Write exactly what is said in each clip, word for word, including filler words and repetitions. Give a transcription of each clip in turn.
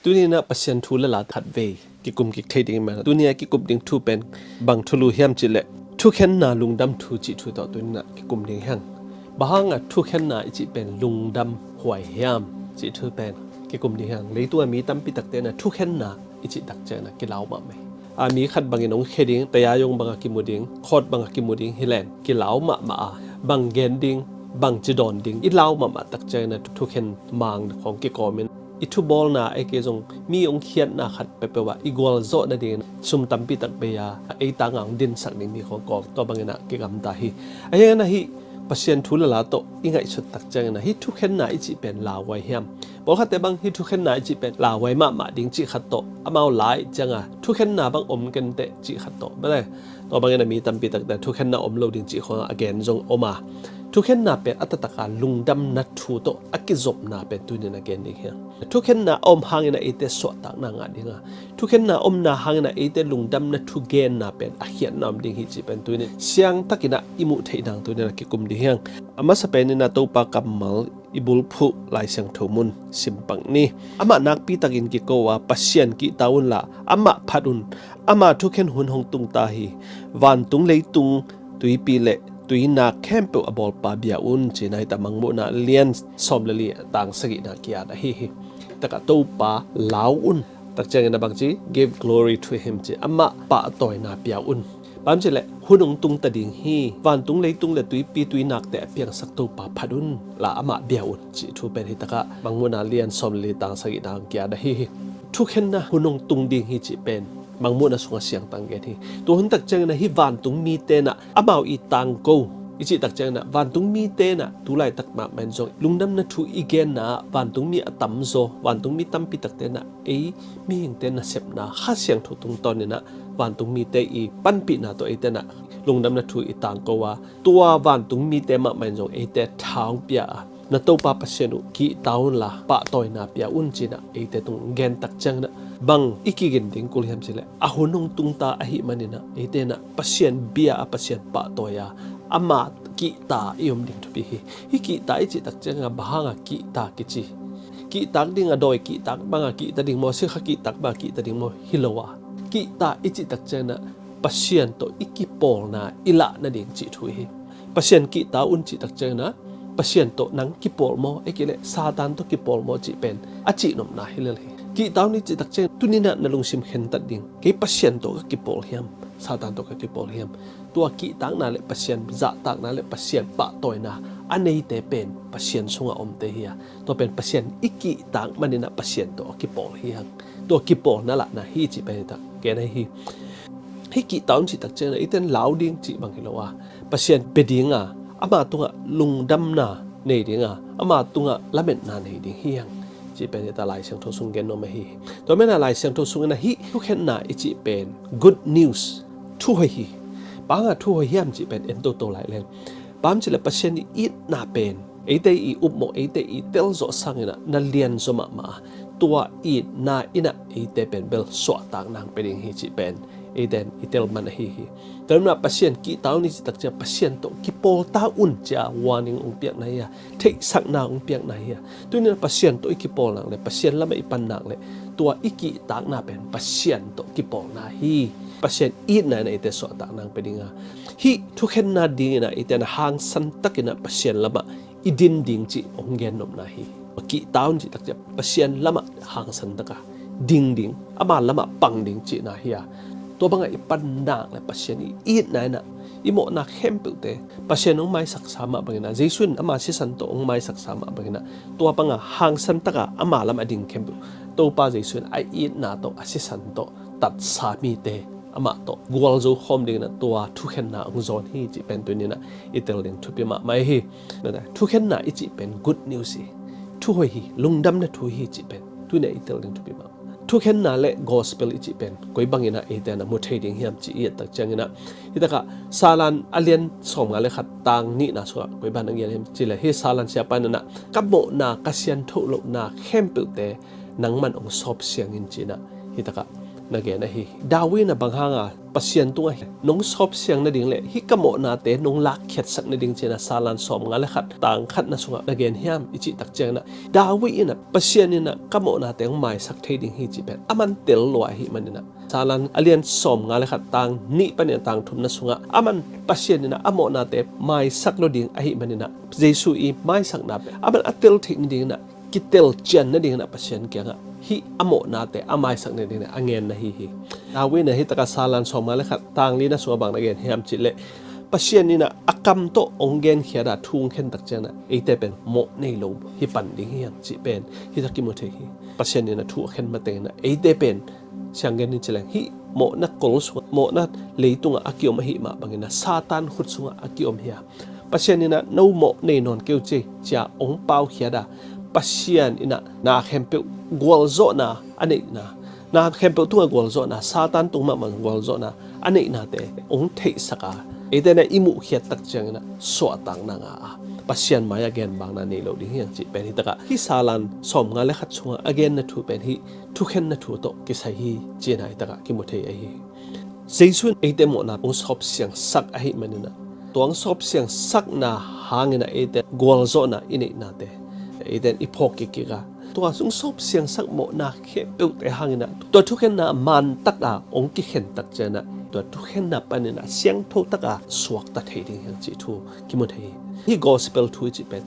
Tuni inah Pasian thu le la khatvei kikum kik thei ding i hih manin tuni a kikum ding thu pen bang thulu hiam cih leh thukhenna lungdam thu cih thu tawh tuni inah kikum ding hi hang. Bang hanga thukhenna i cih pen lungdam huai hiam cih thu pen kikum ding hi hang. Leitung a mi tampi takte inah thukhenna i cih tak ciangin ah kilau mahmah hi. A mi khat bangin hong khia ding, tayayong banga kimu ding, khawt banga kimu ding hi leng kilau mahmah a, bang gen ding, bang ci dawn ding i lau mahmah tak ciangin ah thukhen mang khawng kikawmin i thubawlna ei kei zong mi hong khiatna khat peuhpeuh ah i gualzawh nadingin sum tampi tak bei a, ei tanga hong dinsak ding mi khawng kawk tua bangin ah kigamta hi. Ahi hangin ah hih Pasian thu le la tawh i ngaihsut tak ciangin ah hih thukhenna i cih pen lauhuai hiam? Pawlkhatte bang hih thukhenna i cih pen lauhuai mahmah ding cih khat tawh amau lai cianga thukhenna bang om kenteh cih khat tawh bale. Tua bangin ah mi tampi takte thukhenna om lo ding cih khawng a gen zong om a, thukhenna pen a taktak a lungdamna thu tawh a kizopna pen tuni inah gen ding hi hang. Thukhenna a om hangin ah eite suahtakna ngah ding a, thukhenna omna hangin ah eite lungdamna thugenna pen a khiatna om ding hi cih pen tuni in siangtakin ah i muh theih nang tuni inah kikum ding hi hang. A masa pen inah Topa kammal i bulphuh Lai Siangtho mun sim pak ni. Amah nakpi takin kiko a, Pasian kihta unla amah phat un. Ama thukhen hun hong tung ta hi. Vantung leitung tuipi le tuinak khempeuh a bawlpa bia un, ci-in ah hih tak Mangmuhna lian sawm le li tang sagihna kiat ahi hi. Takah Topa lau un. Tak ciangin ah bangci, give glory to him ci, amah pahtawina pia un. Bang hang hiam cih leh hun hong tung ta ding hi. Vantung leitung le tuipi tuinakte a piangsak Topa phat unla amah bia un cih thu pen hih takah Mangmuhna lian sawm le li tang sagihna kiat ahi hi. Thukhenna hun hong tung ding hi cih pen Mangmuhna sungah siangtang gen hi. Tua hun tak ciangin ah hih vantung mite inah amau i tangko i cih tak ciangin ah vantung mite inah tu laitak mahmah in zong lungdamna thu i genna ah vantung mi a tamzaw, vantung mi tampi takte inah ei mihingte nasepna Kha Siangtho tungtawn inah vantung mite i panpihna tawh eite inah lungdamna thu i tangko a, tua vantung mite mahmah in zong eite tha hong pia a, na Topa Pasian uh kihta unla pahtawina pia un ci-in ah eite tung gen tak ciangin ah bang i kigin ding kul hiam cih leh a hun hong tung ta ahih manin ah eite inah Pasian bia a, Pasian pahtawi a, ama kihta i om ding thupi hi. Hih kihta i cih tak ciangin ah bang hanga kihta kici? Kihtak ding a dawi kihtak banga kihta ding maw, sikha kihtak banga kihta ding maw, hi lo a, kihta i cih tak ciangin ah Pasian tawh i kipawlna i lah nading cih thu hi. Pasian kihta un cih tak ciangin ah Pasian tawh nang kipawl maw, ei kei leh Satan tawh kipawl maw cih pen a cihnopna hi lel hi. Kihta un i cih tak ciangin tuni inah na lungsim khentat ding, kei Pasian tawh ka kipawl hiam, Satan tawh ka kipawl hiam? Tua kihtakna le Pasian zahtakna le Pasian pahtawina a neite pen Pasian sungah omte hi a, tua pen Pasian i kihtak manin ah Pasian tawh a kipawl hi hang. Tua kipawlna lahna hi cih pen hih tak gen ahi hi. Hih kihta un cih tak ciangin ah eite in lau ding cih bang hi lo a, Pasian pia ding a, ama tungah lungdamna nei ding a, ama tungah lametna nei ding hi hang cih pen hih tak Lai Siangtho sung gen nuam ahi hi. Tua manin ah Lai Siangtho sungin ah hih thukhenna i cih pen good news, thuhoih hi. Bang hanga thuhoih hiam cih pen en toto lai leng, bang hang hiam cih leh Pasian i itna pen eite i upmawh, eite i telzawh sangin ah na lianzaw mahmah a, tua itna in ah eite pen bel suahtakna hong pia ding hi cih pen eite in i tel man ahi hi. Tua manin ah Pasian kihta un i cih tak ciang Pasian tawh kipawl ta un ci-a warning hong piakna hi a, theihsakna hong piakna hi a. Tuni inah Pasian tawh i kipawl nak leh, Pasian lamah i pan nak leh, tua i kihtakna pen Pasian tawh kipawlna hi. Pasian itna in ah eite suahtakna hong pia ding a, hih thukhenna dingin ah eite in ah hangsan takin ah Pasian lamah i din ding cih hong gennopna hi. Kihta un cih tak ciang Pasian lamah hangsan taka ding ding, ama lamah pang ding cihna hi a, tua bangah i pan nak leh Pasian i itna in ah i mawhna khempeuhte Pasian hong maisaksa mah bangin ah, Jesu in ama sisan tawh hong maisaksa mah bangin ah, tua bangah hangsan taka ama lamah ding khempeuh Topa Jesu in a itna tawh, a sisan tawh tatsa mite amah tawh gualzo khawm dingin ah tua thukhenna hong zawn hi cih pen tuni inah i tel ding thupi mahmah hi. Thukhenna i cih pen good news hi, thuhoih hi, lungdamna thu hi cih pen tuni inah i tel ding thupi mahmah. Thukhenna le gospel i cih pen koi bangin ah eite in ah mu thei ding hiam cih i et tak ciangin ah, hih takah Salan a lian sawmnga le khat tang nihna sungah koi bang a gen hiam cih leh, hih Salan siapa in ah, ka mawhna, ka siangtho lohna khempeuhte nangman hong sawp siang in ci-in ah, hih takah na gen ahi hi. David in a bang hanga Pasian tungah hi nong sawpsiang nading le hih ka mawhnate nong lakkhiatsak nading ci-in a Salan sawmnga le khat tang khatna sungah na gen hiam i cih tak ciangin a David in a Pasian in a ka mawhnate hong maisak thei ding hi cih pen aman tel lua ahih manin a Salan a lian sawmnga le khat tang nih panin a tang thumna sungah aman Pasian in a a mawhnate maisak lo ding ahih manin a Jesu i maisakna pen aman a tel theih nadingin a kitel cian nadingin a Pasian kiangah hih a mawhnate a maisak nadingin a ngen na hi hi. David in a hih taka Salan sawmnga le khat tang lina sungah bang na gen hiam cih leh Pasian in a a kam tawh hong genkhia a thu hong khen tak ciangin a eite pen mawh nei lo hi pan ding hi hang cih pen hih tak kimu thei hi. Pasian in a thu a khen matengin a eite pen siang gen in ci leng hih mawhna kol sungah mawhna leitungah a kiom ahih mah bangin a Satan khut sungah a kiom hi a Pasian in a no mawh nei nawn kei uh ci cia hong paukhiat a Pasian in a na khempeuh gualzawhna a neihna na khempeuh tungah gualzawhna Satan tung mahmah gualzawhna a neihnate hong theihsak a eite in a i muhkhiat tak ciangin a suahtakna ngah a Pasian mai-ah genbangna nei lo ding hi hang cih pen hih takah hih Salan sawmnga le khat sungah a genna thu pen hih thukhenna thu tawh kisai hi cihna hih takah kimu thei ahi hi. Jesu in eite mawhna hong sawpsiangsak ahih manin a tua hong sawpsiangsakna hangin a eite gualzawhna i neihnate eite in i phawk kikkik a tua hong sawpsiangsak mawhna khempeuhte hangin a tua thukhenna mantak a hong kikhen tak ciangin a tua thukhenna panin a siangtho taka suakta thei ding hi hang cih thu kimu thei hi. Hih gospel thu i cih pen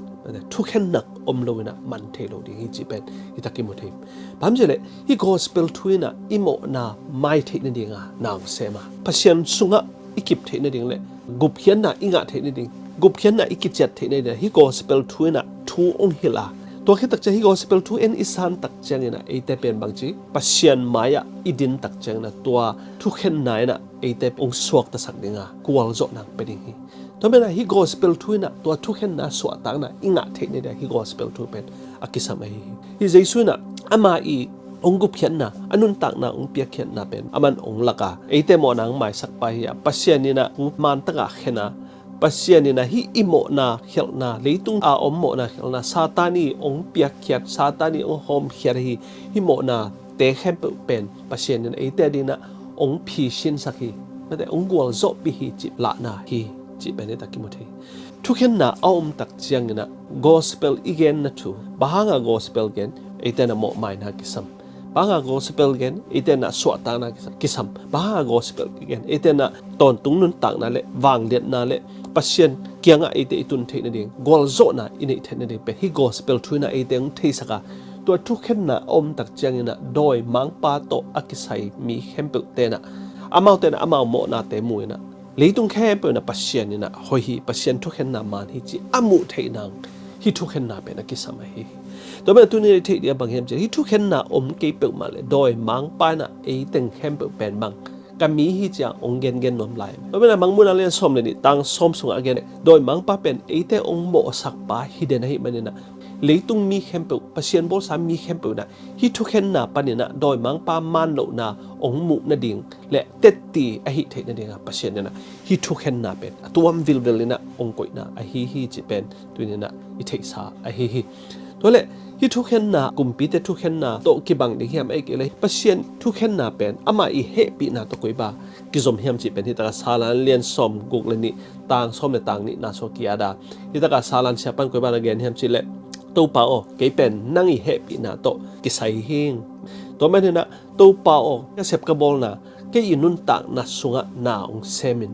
thukhenna om loin a man thei lo ding hi cih pen hih tak kimu thei hi. Bang hang hiam cih leh hih gospel thu in a i mawhna mai theih nadinga na hong sem a Pasian sungah i kip theih nading le gupkhiatna i ngah theih nading gupkhiatna i kiciat theih nading hih gospel thu in a thu hong hilh a tua khit tak ciang hih gospel thu en i san tak ciangin a eite pen bangci Pasian mai-ah i din tak ciangin a tua thukhenna in a eite hong suaktasak dinga gualzawhna hong pia ding hi. Tua manin a hih gospel thu in a tua thukhenna suahtakna i ngah theih nading hih gospel thu pen a kisam ahi hi. Hih Jesu in a ama i hong gupkhiatna a nuntakna hong piakkhiatna pen aman hong lak a eite mawhna hong maisakpa hi a Pasian in a thu mantaka khen a Pasian in a hih i mawhna khialhna leitung a om mawhna khialhna Satan i hong piakkhiat Satan i hong hawmkhiat ahi hih mawhnate khempeuh pen Pasian in a eite adingin a hong phisinsak hi. Mate hong gualzawhpih hi cih lahna hi cih pen hih tak kimu thei hi. Thukhenna a om tak ciangin a gospel i genna thu bang hanga gospel gen eite in a mawhmaina kisam bang hanga gospel gen eite in a suahtakna kisam bang hanga gospel gen eite in a tawntung nuntakna le vangliatna le Pasian kiangah eite i tun theih nading gualzawhna i neih theih nading pen hih gospel thu in a eite hong theisak a tua thukhenna a om tak ciangin a dawimangpa tawh a kisai mi khempeuhte in a amaute in a amau mawhnate mu in a leitung khempeuh in a Pasian in a hoih hi Pasian thukhenna man hi cih a muh theih nang hih thukhenna pen a kisam ahi hi. Tua manin a tuni i theih ding a bang hiam cih leh hih thukhenna om kei peuhmah le dawimangpa in a eiteng khempeuh pen bang ka mi hi ci-a hong gengen nuam lai. Tua manin a Mangmuhna lian sawm le nih tang sawm sungah a gen dawimangpa pen eite hong mawhsakpa hi den ahih manin a leitung mi khempeuh Pasian bawlsa mi khempeuh in a hih thukhenna panin a dawimangpa man lohna hong muh nading le tetti ahih theih nadinga Pasian in a hih thukhenna pen a tuam vilvel in a hong koihna ahi hi cih pen tuni in a i theihsa ahi hi. Tua leh hih thukhenna kumpite thukhenna tawh kibang ding hiam ahih kei leh Pasian thukhenna pen ama i hehpihna tawh koi bang kizom hiam cih pen hih takah Salan lian sawm guk le nih tang sawm le tang nihna sungah ki-at a hih takah Salan sia pan koi bang na gen hiam cih leh Topa aw kei pen nang i hehpihna tawh kisai hing. Tua manin a Topa aw ka sep ka bawlna kei i nuntakna sungah na hong sem in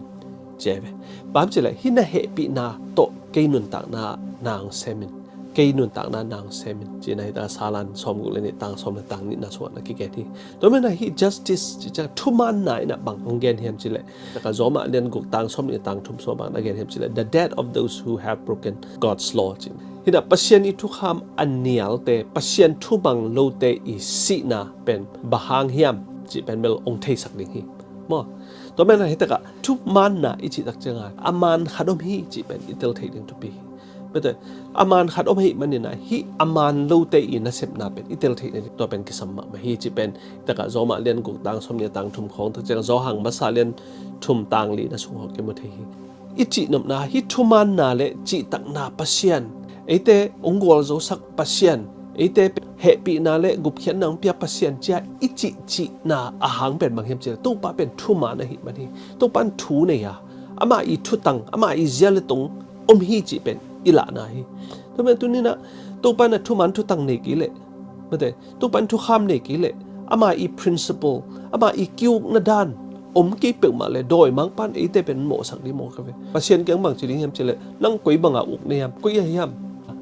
ci ahi ve. Bang hang hiam cih leh hih na hehpihna tawh kei nuntakna na hong sem in kei nuntakna na hong sem in cihna hih takah Salan sawm guk le nih tang sawm le tang nihna sungah na kigen hi. Tua manin a hih justice cih ciang thumaanna in a bang hong gen hiam cih leh takah Roma lian guk tang sawm nih tang thum sungah bang na gen hiam cih leh the death of those who have broken God's law cih. Hih in a Pasian i thukham a nialte Pasian thumang lote i sihna pen bang hang hiam cih pen bel hong theisak ding hi. Maw tua manin a hih takah thumaanna i cih tak ciangin a maan khat om hi cih pen i tel theih ding thupi hi. Mate a maan khat om ahih manin a hih a maan lote i nasepna pen i tel theih ding tua pen kisam mahmah hi cih pen hih takah Roma lian guk tang sawm nih tang thum khawng tak ciang Johan masa lian thum tang lina sung khawng kimu thei hi. I cihnopna hih thumaanna le cihtakna Pasian eite hong gualzosak Pasian Eite hehpihna le gupkhiatna hong pia Pasian cia i cihcihna a hang pen bang hiam cih leh Topa pen thuman ahih man hi. Topa in thu nei a, ama i thutang, ama i zia le tong om hi cih pen i lahna hi. Tua pen tuninah Topa in a thuman thutang nei kei leh, mate, Topa in thukham nei kei leh, ama i principle, ama i kiukna dan om kei peuhmah le dawimangpa in eite pen mawhsak ding mawk a ve. Pasian kiang bang ci ding hiam cih leh, nang koi banga uk na hiam, koi a hiam?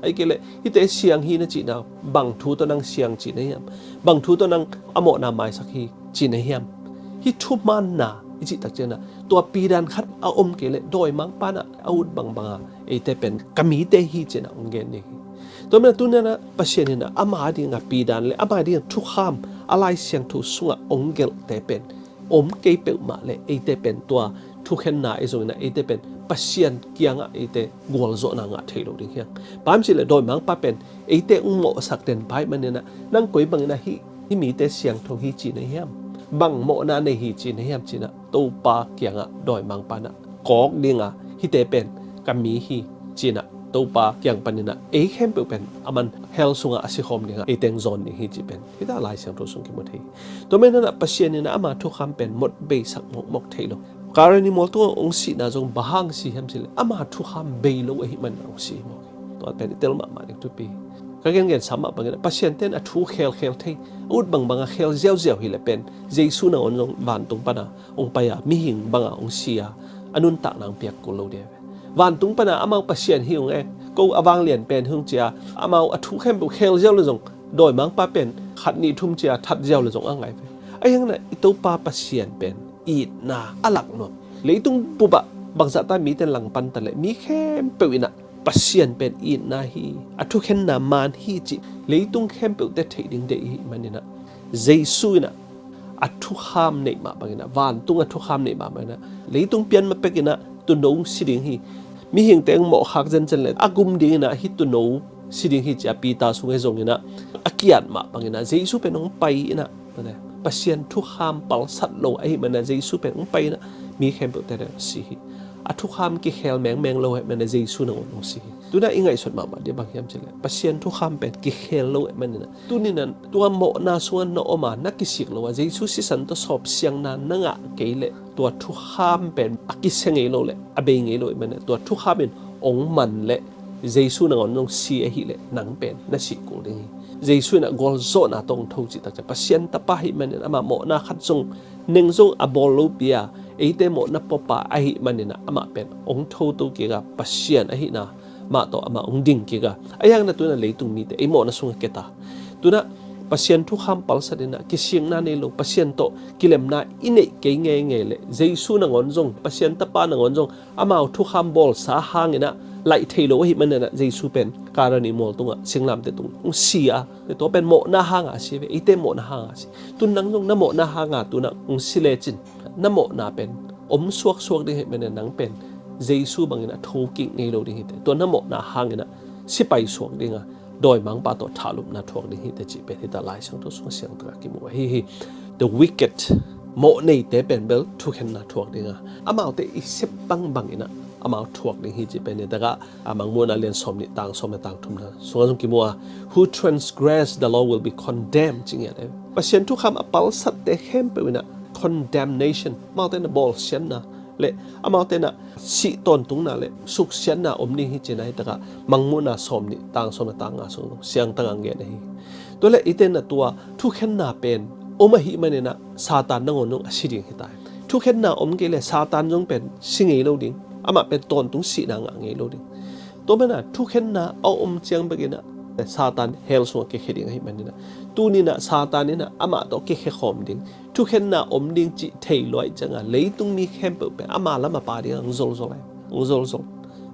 Ahih kei leh hihte siang hi na cihna, bang thu tawh nang siang ci na hiam? Bang thu tawh nang a mawhna maisak hi ci na hiam? Hih thumanna i cih tak ciangin ah tua pidan khat a om kei leh dawimangpa in ah a ut bangbanga eite pen ka mite hi ci-in ah hong gen ding hi. Tua manin ah tuninah Pasian in ah ama dinga pidan le ama dinga thukham a Lai Siangtho sungah hong gelhte pen om kei peuhmah le eite pen tua thukhenna i zongin ah eite pen Pasian kiangah eite gualzawhna ngah thei lo ding hi hang. Bang hiam cih leh dawimangpa pen eite hong mawhsak den pa ahih manin ah nang koi bangin ah hih, hih mite siangtho hi ci na hiam? Bang mawhna nei hi ci na hiam ci-in ah Topa kiangah dawimangpa in ah kawk dinga hihte pen ka mi hi ci-in ah Topa kiang panin ah ei khempeuh pen aman hell sungah a sikhawm dinga eite hong zawn ding hi cih pen hih tak Lai Siangtho sung kimu thei hi. Tua manin ah Pasian in ah ama thukham pen mot beisak mawkmawk thei lo. Kain le Abel tungah hong sihna zong bang hang si hiam cih leh ama thukham bei lo ahih manin ah hong si hi mawk hi. Tua pen i tel mahmah ding thupi hi. Ka gengensa mah bangin ah Pasian ten a thu khelkhel thei, a ut bangbanga khel ziauziau hi leh pen Jesu nangawn zong vantung pana hong pai a, mihing banga hong si a, a nuntakna hong piak kul lo ding hi ve. Vantung pana amau Pasian hi ung e, ko a vanglian pen hi ung ci a, amau a thu khempeuh khel ziau le zong dawimangpa pen khat nih thum ci a that ziau le zong a ngai ve. Ahi hangin ah i Topa Pasian pen itna a lak nuam. Leitung bupah bangzahta mite langpan ta leh mi khempeuh in ah Pasian pen itna hi, a thukhenna man hi cih leitung khempeuhte theih ding deih i hih manin ah Jesu in ah a thukham neih mah bangin ah, vantung a thukham neih mah bangin ah, leitung pian ma pekin ah tuuno si ding hi. Mihingte hong mawhkhak zencen le a gum dingin ah hih tuuno si ding hi ci a Peter sung hi zongin ah a kiat mah bangin ah Jesu pen hong pai in ah Pasian thukham palsat lo ahih manin ah Jesu pen hong pai in ah mi khempeuhte hong si hi. A thukham kikhel mengmeng lo ahih manin ah Jesu nangawn hong si hi. Tunin ah i ngaihsut mahmah ding bang hiam cih leh Pasian thukham pen kikhel lo ahih manin ah tunin ah tua mawhna sungah na om a, na kisik lo a, Jesu sisan tawh sawpsiangna na ngah kei leh tua thukham pen a kisia ngei lo le a bei ngei lo ahih manin ah tua thukham in hong man leh Jesu nangawn hong si ahih leh nang pen na sih kul ding hi. Jesu in ah gualzawhna tawh hong tho cih tak ciang Pasian Tapa ahih manin ah ama mawhna khat zong neng zong a bawl lopi a, eite mawhna puapa ahih manin ah amah pen hong thoto kik a, Pasian ahihna mah tawh amah hong ding kik a. Ahi hangin ah tunin ah leitung mite ei mawhna sungah kia ta. Tunin ah Pasian thukham palsat in ah kisikna nei lo, Pasian tawh kilemna i neih kei ngeingei leh Jesu nangawn zong, Pasian Tapa nangawn zong amau thukham bawlsa hangin ah laih thei lo ahih manin ah Jesu pen Kain le Abel tungah singlamteh tungah hong si a, tua pen mawhna hanga si ve, eite mawhna hanga si. Tunin nang zong na mawhna hanga tunin ah hong si lecin na mawhna pen om suaksuak ding ahih manin ah nang pen Jesu bangin ah thokik ngei lo ding hi teh. Tua na mawhna hangin ah si paisuak ding a, dawimangpa tawh thahlupna thuak ding hi teh cih pen hih tak Lai Siangtho sungah siangtho a kimu ahi hi. The wicked, mawh neite pen bel thukhenna thuak ding a, amaute i sep bangbang in ah amau thuak ding hi cih pen hih tak a Mangmuhna lian sawmnih tang sawm le tang thumna sungah zong kimu a, "Who transgress the law will be condemned," ci ngiat e. Pasian thukham a palsatte khempeuh in ah condemnation, amaute in ah bawlsiatna le amaute in ah sih tawntungna le suksiatna om ding hi cihna hih tak a Mangmuhna sawmnih tang sawm le tang nga sung siangtho a ngen ahi. Tua leh eite in ah tua thukhenna pen om ahih manin ah Satan nangawn zong a si ding hi ta hi. Thukhenna om kei leh Satan zong pen si ngei lo ding, amah pen tawntung sihna ngah ngei lo ding. Tua manin ah thukhenna a om ciang bekin ah Satan hell sungah kikhia ding ahih manin ah tunin ah Satan in ah amah tawh kikhia khawm ding, thukhenna om ding cih thei lua ahih ciang a leitung mi khempeuh pen ama lam a pha ding a hong zolzol ahi, hong zolzol.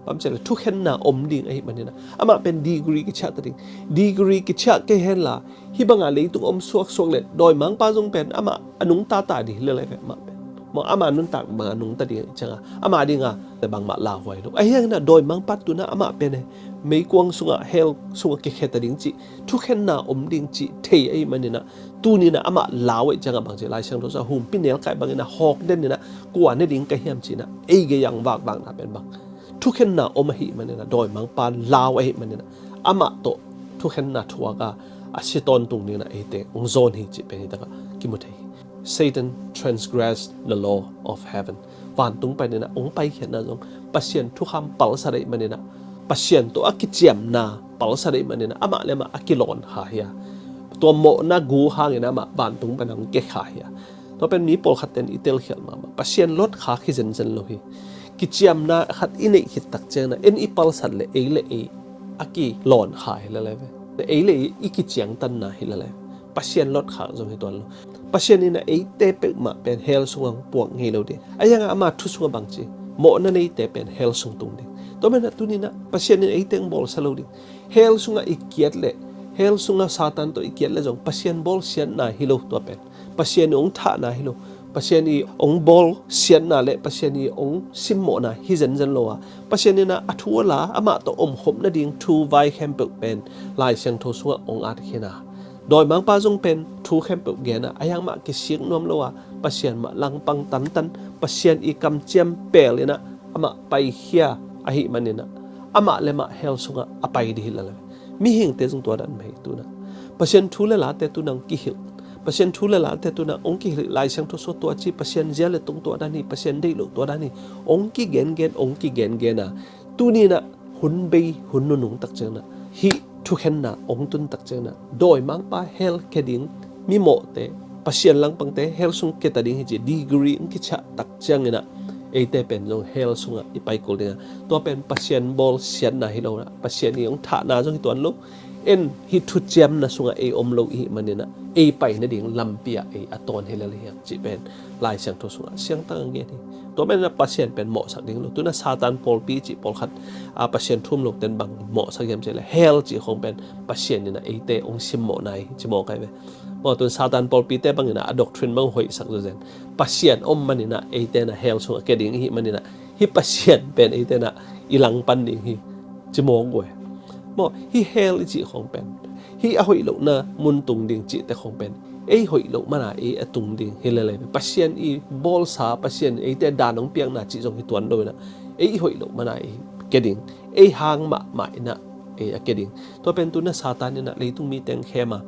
Bang hiam cih leh thukhenna om ding ahih manin ah amah pen degree kiciah ta ding. Degree kiciah kei henla hih banga leitung om suaksuak leh dawimangpa zong pen amah a nungta ta ding hi lel ahi ve, amah pen. Maw, ama nuntak banga nungta ding ahih ciang a ama dinga bangmah lauhuai lo. Ahi hangin ah dawimangpa tunin ah amah pen e, meikuang sungah, hell sungah kikhia ta ding cih, thukhenna om ding cih thei ahih manin ah tunin ah amah lau ahih ciang a bang ci, Lai Siangtho sungah humpinelkai bangin ah hawk den in ah kua ne ding ka hiam ci-in ah ei gei a hong vakvakna pen bang, thukhenna om ahih manin ah dawimangpa lau ahih manin ah amah tawh thukhenna thuak a, a si tawntung dingin ah eite hong zawn hi cih pen hi takah kimu thei hi. Satan transgressed the law of heaven. Vantung panin ah hong paikhiatna zong Pasian thukham palsat ahih manin ah, Pasian tawh a kiciamna palsat ahih manin ah, amah le amah a kilawn kha hi a, tua mawhna gu hangin amah vantung panin ah hong kia kha hi a. Tua pen mi pawlkhat ten i telkhial mahmah. Pasian lotkhak hi zenzen lo hi. Kiciamna khat i neih khit tak ciangin ah, en i palsat le ei le ei a kilawn kha hi lele ve. Ei le ei i kiciangtanna hi lele ve. Pasian lotkhak zong hi tuan lo. Pasian in ah eite peuhmah pen hell sungah hong puak ngei lo ding. A hiangah ama thu sungah bang ci? Mawhna neite pen hell sung tung ding. Tua manin ah tuni-in ah Pasian in eite hong bawlsia lo ding. Hell sungah i kiat le, hell sungah Satan tawh i kiat le zong Pasian bawlsiatna hi lo tua pen. Pasian i hong thahna hi lo. Pasian i hong bawlsiatna le Pasian i hong simmawhna hi zenzen lo a, Pasian in ah a thu a la, amah tawh omkhop nading thu vai khempeuh pen Lai Siangtho sungah hong at khin a, dawimangpa zong pen thu khempeuh gen a, a hiang mah kisik nuam lo a, Pasian mah langpang tantan, Pasian i kamciam pel in ah amah paikhia ahih manin ah, amah le amah hell sungah a pai ding hi lele. Mihingte zong tua dan mah hi tu-in ah. Pasian thu le late tu-in ah hong kihilh. Pasian thu le late tu-in ah hong kihilh, Lai Siangtho sungah tua ci, Pasian zia le tung tua dan hi, Pasian deih loh tua dan hi, hong kigengen, hong kigengen a, tuni-in ah hun bei, hun nunung tak ciangin ah hih thukhenna hong tun tak ciangin ah, dawimangpa hell kia ding, mimawhte, Pasian langpangte hell sung kia ta ding hi ci degree hong kichiah tak ciangin ah, eite pen zong hell sungah i pai kul ding a, tua pen Pasian bawlsiatna hi lo a, Pasian i hong thahna zong hi tuan lo. En hih thuciamna sungah ei om lo i hih manin ah, ei pai nading lampi ah ei a tawn hi lele hi hang cih pen Lai Siangtho sungah siangtang a gen hi. Tua manin ah Pasian pen mawhsak ding lo. Tu-in ah Satan pawlpi cih pawlkhat, a, Pasian thu um lote in bang mawhsak hiam cih leh, hell cih khawng pen Pasian in ah eite hong simmawhna hi ci mawk ahi ve. Maw, tu-in Satan pawlpite bangin ah a doctrine bang hoihsak zawzen. Pasian om manin ah eite in ah hell sungah kia ding i hih manin ah, hih Pasian pen eite in ah i langpan ding hi ci mawk uh e. Maw, hih hell i cih khawng pen, hih a hoih lohna mun tung ding cihte khawng pen, ei hoih loh mana ei a tung ding hi lele. Pasian i bawlsa, Pasian eite dan hong piakna cih zong hi tuan lo in ah, ei hoih loh mana ei kia ding, ei hang mahmah in ah ei a kia ding. Tua pen tu-in ah Satan in ah leitung mite hong khem a,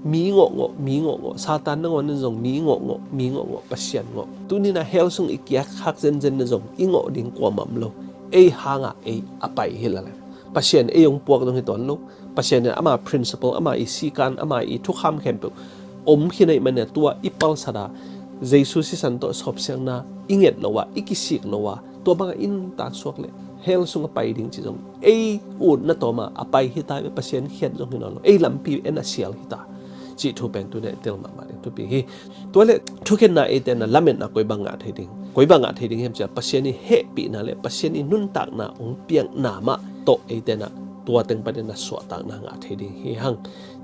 mi ngawhngawh, mi ngawhngawh, Satan nangawn in zong mi ngawhngawh, mi ngawhngawh, Pasian ngawh. Tuni-in ah hell sung i kiak khak zenzen in zong i ngawh ding kuamah om lo. Ei hang a ei a pai hi lele. Pasian ei hong puak zong hi tuan lo. Pasian in ama principle, ama i sikan, ama i thukham khempeuh om khin ahih manin ah, tua i palsat a, Jesu sisan tawh sawpsiangna i nget lo a, i kisik lo a, tua bangah i nuntak suak leh hell sungah pai ding cih zong ei utna tawm a a pai hi ta ve. Pasian khiat zong hi nawn lo, ei lampi en a sial hi ta cih thu pen tu-in ah i tel mahmah ding thupi hi. Tua leh thukhenna eite in ah lametna koi bang ngah thei ding, koi bang ngah thei ding hiam cih leh, Pasian i hehpihna le Pasian i nuntakna hong piakna mah tawh eite in ah tua teng panin ah suahtakna ngah thei ding hi hang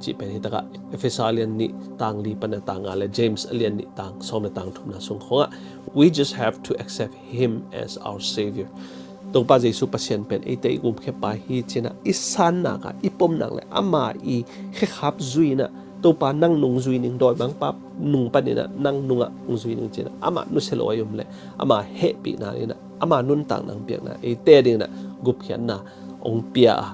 cih pen hi takah Efesa a lian nih tang li pan a tang nga le James a lian nih tang sawm le tang thumna sung khawngah, "We just have to accept him as our Savior." Topa Jesu Pasian pen eite i gumkhiapa hi ci-in ah i san nak a, i pom nak leh ama i khekhap zui-in ah, Topa nang nung zui ning, dawimangpa nung panin ah nang nungah hong zui ning ci-in ah, amah nusia lo a i om leh, ama hehpihna in ah, ama nuntakna hong piakna, eite dingin ah gupkhiatna hong pia a,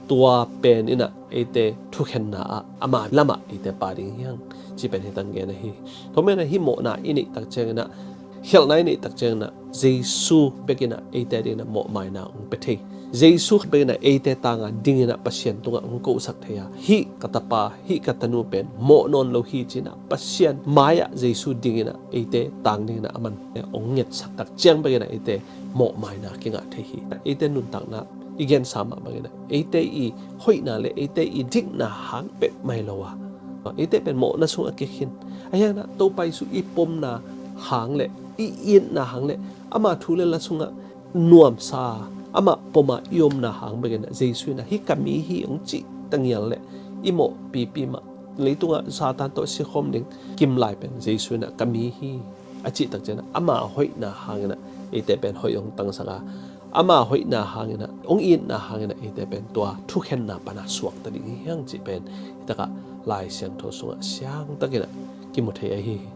tua pen in ah eite thukhenna ah ama lamah eite pang ding hi hang cih pen hi tang gen ahi. Tua manin ah hih mawhna i neih tak ciangin ah, khialhna i neih tak ciangin ah, Jesu bekin ah eite dingin ah mawhmaina hong pia thei. Jesu bekin ah eite tang a dingin ah Pasian tungah hong kosak thei a, "Hih ka tapa, hih ka tanu pen mawh nawn lo hi," ci-in ah Pasian mai-ah Jesu dingin ah eite tang dingin ah aman hong ngetsak tak ciang bekin ah eite mawhmaina kingah thei hi. Eite nuntakna i gensa mah bangin ah, eite i hoihna le eite i dikna hang peuhmah hi lo a, eite pen mawhna sungah kia khin. A hiang ah Topa Jesu i pomna hang le i itna hang le ama thu le la sungah nuamsa, amah pom a i omna hang bekin ah, Jesu in ah, "Hih ka mi hi," hong cih tangial leh i mawhpipi mah, leitungah Satan tawh sikhawm ding kimlai pen Jesu in ah, "Ka mi hi," a cih tak ciangin ah, ama hoihna hangin ah eite pen hoih hong tangsak a, ama hoihna hangin ah, hong itna hangin ah eite pen tua thukhenna pan a suakta ding hi hang cih pen hi takah Lai Siangtho sungah siangtakin ah kimu thei ahi hi.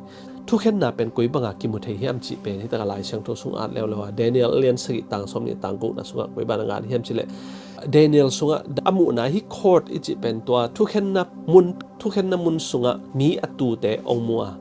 Thukhenna pen koi bang a kimu thei hiam cih pen hi takah Lai Siangtho sung at leuleu a, Daniel a lian sagih tang sawm nih tang gukna sungah koi bang a ngan hiam cih leh, Daniel sungah a muhna hi, court i cih pen tua thukhenna mun, thukhenna mun sungah mi a tute hong mu a,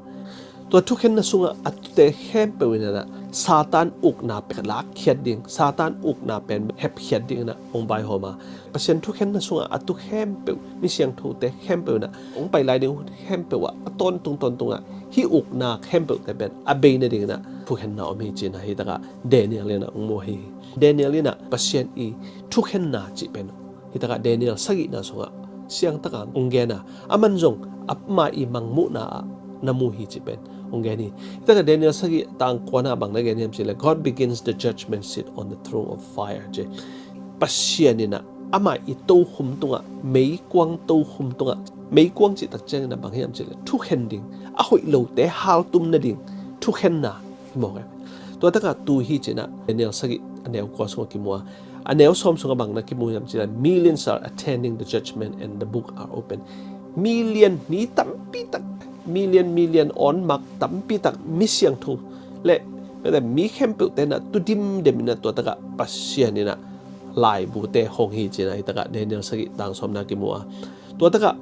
tua thukhenna sungah a tute khempeuh in ah Satan ukna pen lakkhiat ding, Satan ukna pen hepkhiat ding in ah hong vaihawm a, Pasian thukhenna sungah a tu khempeuh, mi siangthote khempeuh in ah hong pai lai ding hun khempeuh ah a tawntung tawntungah hih ukna khempeuhte pen a bei nading in ah thukhenna om hi ci-in ah hi takah Daniel in ah hong mu hi. Daniel in ah Pasian i thukhenna cih pen hi takah Daniel sagihna sungah siangtaka hong gen a, aman zong ama i mangmuhna ah na mu hi cih pen hong gen hi. Hi takah Daniel sagih tang kuana bang na gen hiam cih leh, "God begins the judgment seat on the throne of fire," ci. Pasian in ah ama i tokhum tungah, meikuang tokhum tungah, meikuang cih tak ciangin ah bang hiam cih leh thukhen ding, a hoih lote haltum nading thukhenna hi mawk e. Tua takah tu hi ci-in ah Daniel sagih a neu kua sungah kimu a, a neu sawm sungah bang na kimu hiam cih leh, "Millions are attending the judgment and the book are open." Million, mi tampi tak, million, million, awn mak tampi tak, mi siangtho le, le mi khempeuhte in ah tu dimdem in ah tua takah Pasian in ah laibute hong hi ci-in ah hi takah Daniel sagih tang sawmna kimu a. Tua takah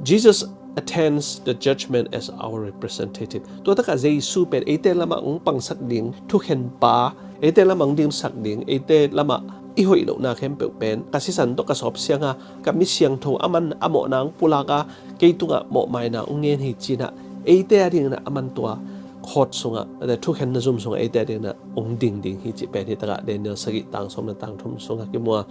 Jesus attends the judgment as our representative. Tua takah Jesu pen eite lamah hong pangsak ding thukhenpa, eite lamah hong dimsak ding, eite lamah i hoih lohna khempeuh pen ka sisan tawh ka sawp siang a, ka mi siangtho, aman a mawhna hong pulak a, kei tungah mawhmaina hong ngen hi ci-in ah eite adingin ah aman tua court sungah, thukhenna zum sungah eite adingin ah hong ding ding hi cih pen hi takah Daniel sagih tang sawm le tang thum sungah kimu a.